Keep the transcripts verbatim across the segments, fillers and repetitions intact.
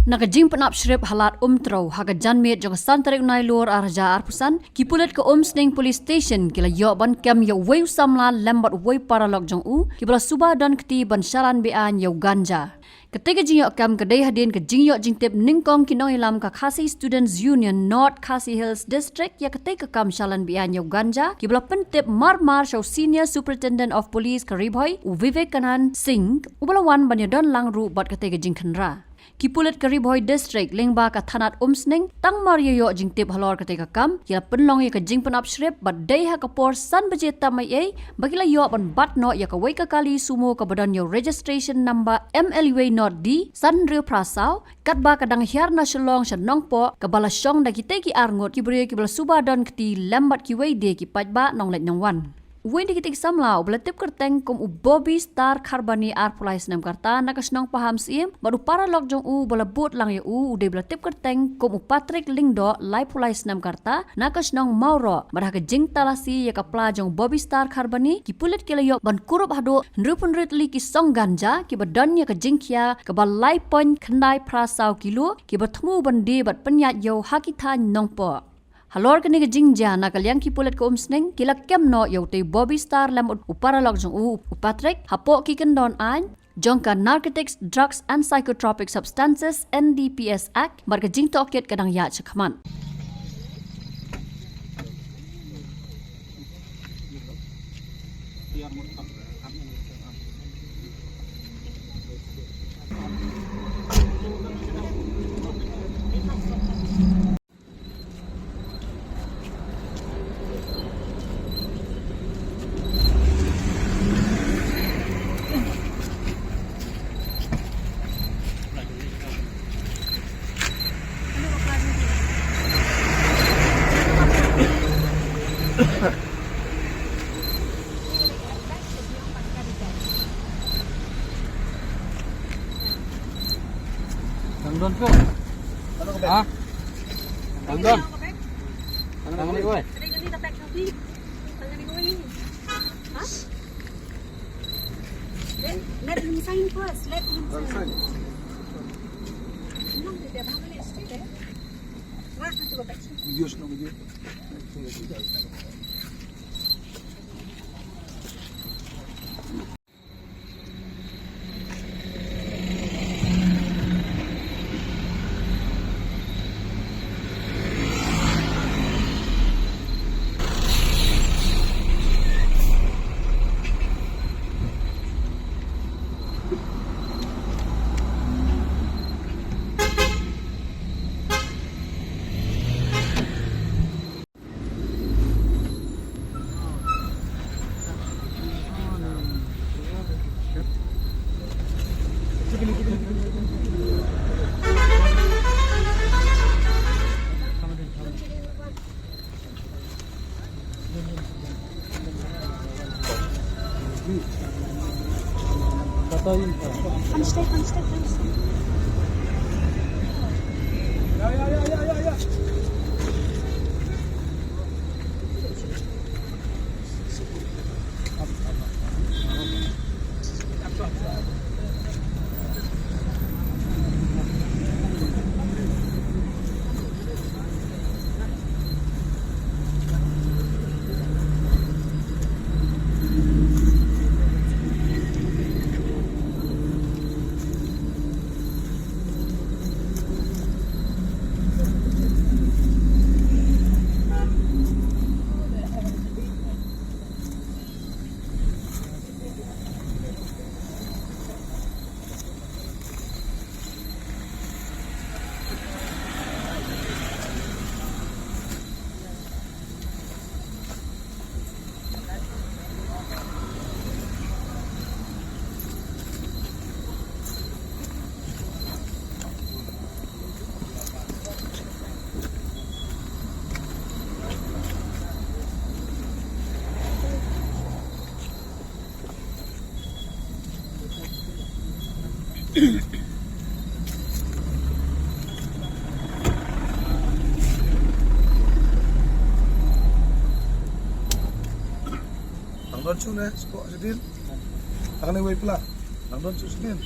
Na ka jingpynap shrip ha Lad Umtrew ha ka janmiet jong ka san tarik Nailur ar hajar arphew san, ki pulit ka Umsning Police Station ki la ïoh ban kem ïa uwei u samla lem bad uwei u paralok jong u, kiba la suba don kti ban shalan be-aiñ ïa u ganja. Katei ka jingïoh kem ka dei hadien ka jingïoh jingtip nyngkong ki nongïalam ka Khasi Students Union North Khasi Hills District ïa katei ka kam shalan be-aiñ ïa u ganja, kiba la pyntip marmar sha u Senior Superintendent of Police ka Ri Bhoi, u Vivekanand Singh, uba la wan ban ïadon lang ruh bad katei ka jingkhynra. Ki pulit ka Ri Bhoi District lyngba ka thanat Umsning, tang mar ïa ïoh jingtip halor katei ka kam, ki la pynlong ïa ka jingpynap shrip bad dei ha ka por san baje tam eiei ba ki la ïoh ban bat noh ïa kawei ka kali sumo kaba don ïa u registration number M L U A not D san hynriew phra saw, katba ka dang hiar na Shillong sha Nongpoh, kaba la shong da kitei ki arngut ki briew kiba la suba don kti lem bad kiwei de ki paidbah nongleit nongwan. Uwei na kitei ki samla uba la tip kyrteng kum u Bobby Star Kharbani, arphew lai snem ka rta, na ka shnong Pahamsyiem, bad u paralok jong u uba la bud lang ïa u u dei ba la tip kyrteng kum u Patrick Lyngdoh, laiphew lai snem ka rta, na ka shnong Mawroh. Bad ha ka jingtalasi ïa ka pla jong u Bobby Star Kharbani, ki pulit ki la ïoh ban kurup haduh hynriewphew hynriew tylli ki song ganja kiba don ïa ka jingkhia kaba lai point khyndai phra saw kilo, kiba thmu ban die bad pynïaid ïa u ha ki thaiñ Nongpoh. Halor kane ka jingjia, na ka liang ki pulit ka Umsning ki la kem noh ïa utei u Bobby Star lem bad u paralok jong u, u Patrick, hapoh ki kyndon aiñ jong ka Narcotics, Drugs and Psychotropic Substances, N D P S Act, bad ka jingtohkit ka dang ïaid shakhmat. Nang don pyo. Ha? Nang don. Nang ni oi. Let, let him sign first. Let him sign. No, they have a list, eh? Why don't you go back? Video, no video. Nang don shuh ne, shuh shuh din. Nang ne wei pla. Nang don shuh shuh din.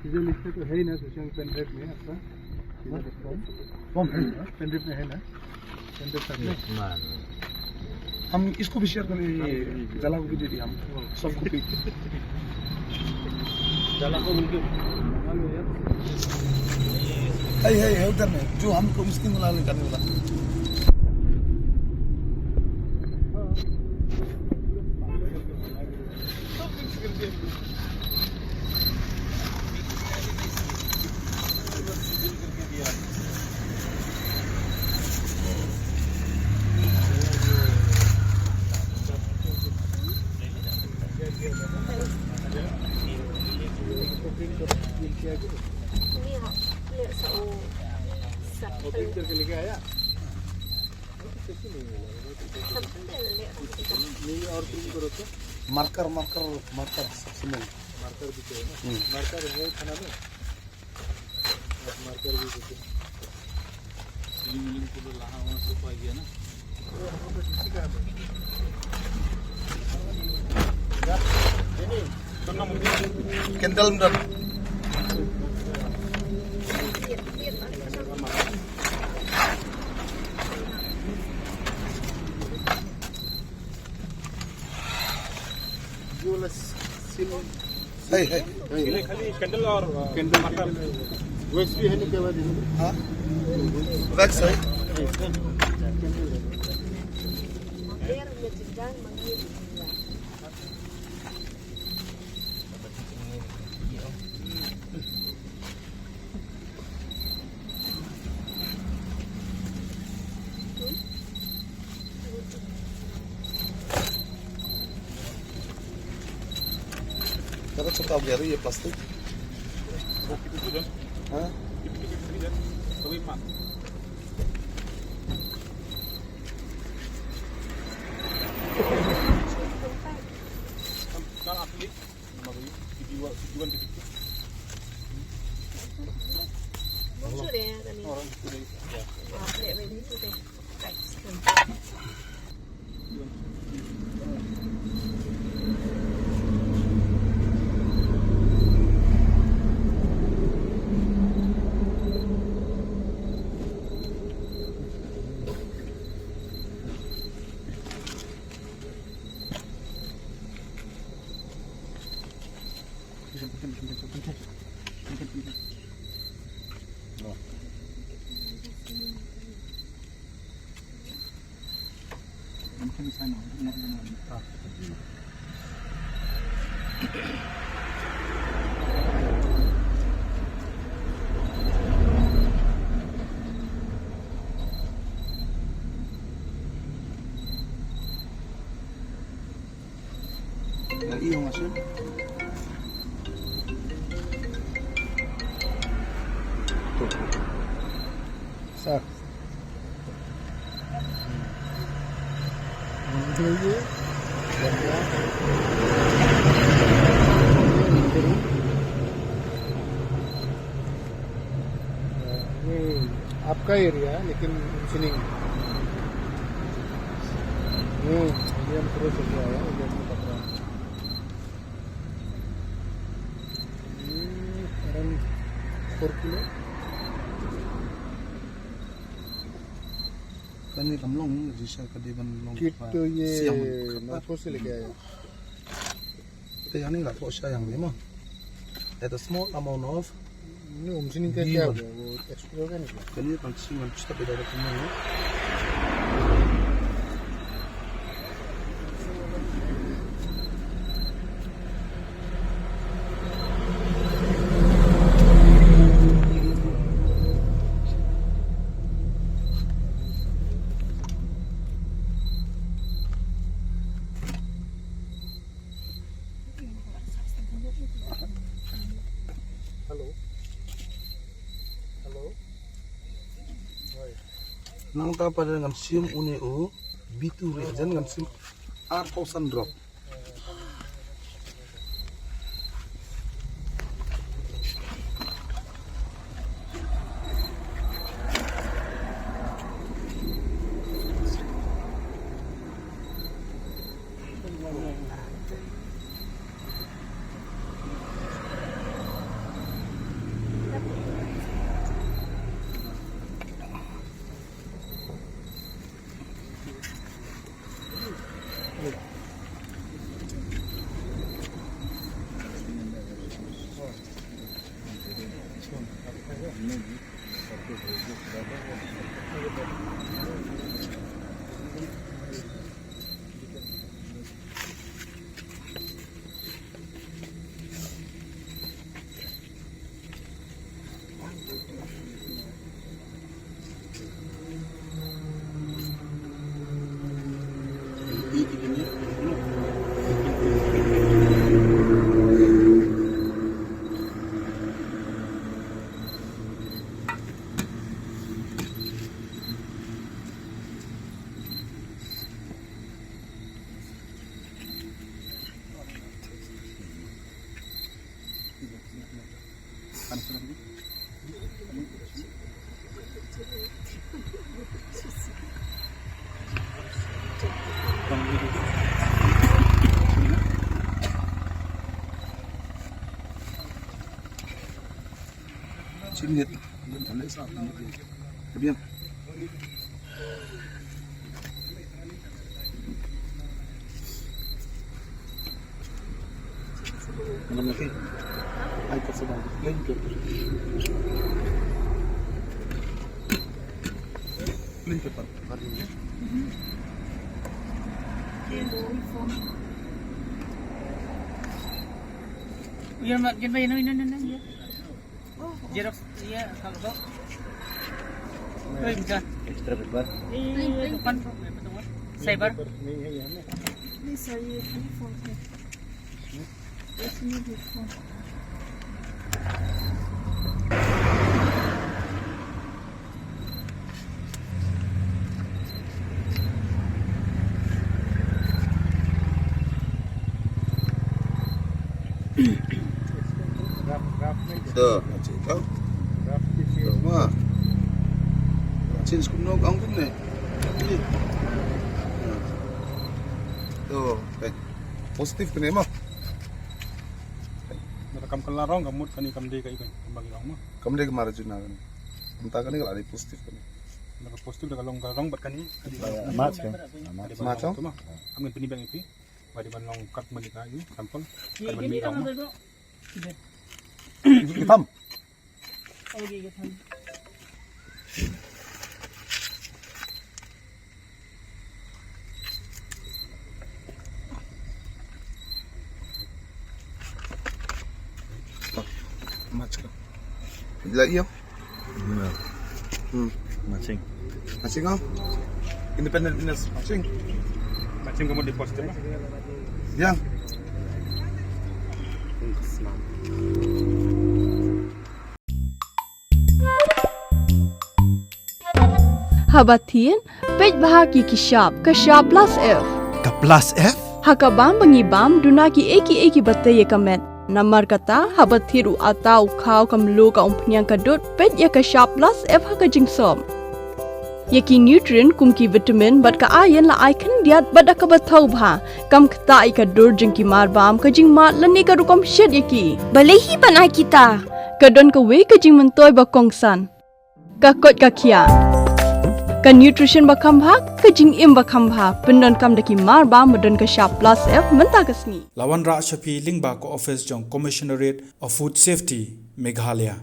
चीजें लिखते तो है ही ना, सोशल पेन ड्राइव में आपका। फॉर्म है ना? पेन ड्राइव में है ना? पेन ड्राइव साथ में। हम इसको भी शेयर करें, ये जला को भी दे दिया हम, सॉफ्ट कॉपी। जला को बोल के। है, है, है उधर में, जो हमको मुस्लिम वाला निकालने वाला। मार्कर, मार्कर, मार्कर, सीमेंट। मार्कर भी चाहिए ना? हम्म। मार्कर है थाना में? मार्कर भी देते। सीलिंग वीलिंग पूरा लाहा हुआ सब आ गया ना? कैंडल में डाल। ये वाला सीलिंग। है, है। ये खाली कैंडल और, अ, कैंडल, मार्कर। वैक्स भी है ना, क्या बात है? हाँ? वैक्स है। Dapat sa tawag yari, yung plastic? Ha? Lagi yung asin. Sa. ये आपका एरिया है, लेकिन उनसे नहीं। हम्म, ये हम पूरे चले आए हैं, ये अपने पकड़ा। ये around four kilo। Kan ni kam long, register ka dei ban long. Kit to ye siang ban nongthoh se leke aya. Te yang ni la thoh sha yang ni mo. At a small amount of, ni um sini ke bee kya, wo explore ka ni kya? Kan ni kan sing ban stop ida da kumno. Nangta pat ngan shim une u B two reagent, ngan shim arphew san drop. Sini. Biar. Mana mati? Ai, tak sedang. Plain paper. Plain paper. Yan, yan ba, yan, yan, yan, yan, yan. Xerox, iya, kalau tu. Print kah? Extra paper. Iya, iya, iya, depan tu. Cyber. Ni sir, ye phone hai. Isme bhi phone. To, chin to. To, ma. Chin skum no ang kumne. To, eh, positive kane ma. Nda kam kylla rong ka mut kane kam dei ka i kan, kam ba ngi rong ma. Kam dei ka mar juna kane. Mynta kane ka la dei positive kane. Nda ka positive da ka long ka rong bad kane. Match kan. Match. Match, oh. Kam ngi pyni biang ïa phi. Ba dei ban long kat mane ka ïa sample. Kat mane ka rong ma. Ki tam. Match ka. Bila ïa. Hmm. Matching. Matching, oh. Independent witness. Matching. Matching ka mut di positive, ah. Yang. Haba thied, peit bha ki ki shap, ka shap plus F. Ka plus F? Ha ka bam ba ngi bam, duna ki ei ki ei ki ba tei ïa ka met. Namar kata, haba thied u atta u khaw ka mluh ka umphniang ka dud, peit ïa ka shap plus F ha ka jingsop. Ïa ki nutrient kum ki vitamin bad ka iron la ai khyndiat bad da kaba thaw bha. Kam ktah ïa ka dur jong ki mar bam, ka jingmad lane ka rukom shet ïa ki. Balei hi ban ai kita? Ka don kawei ka jingmyntoi ba kongsan. Ka koit ka khiah. Ka nutrition ba kham bha, ka jingim ba kham bha. Pyndonkam da ki mar bam ba don ka shap plus F mynta ka sngi. La wanrah sha phi lyngba ka office jong Commissionerate of Food Safety, Meghalaya.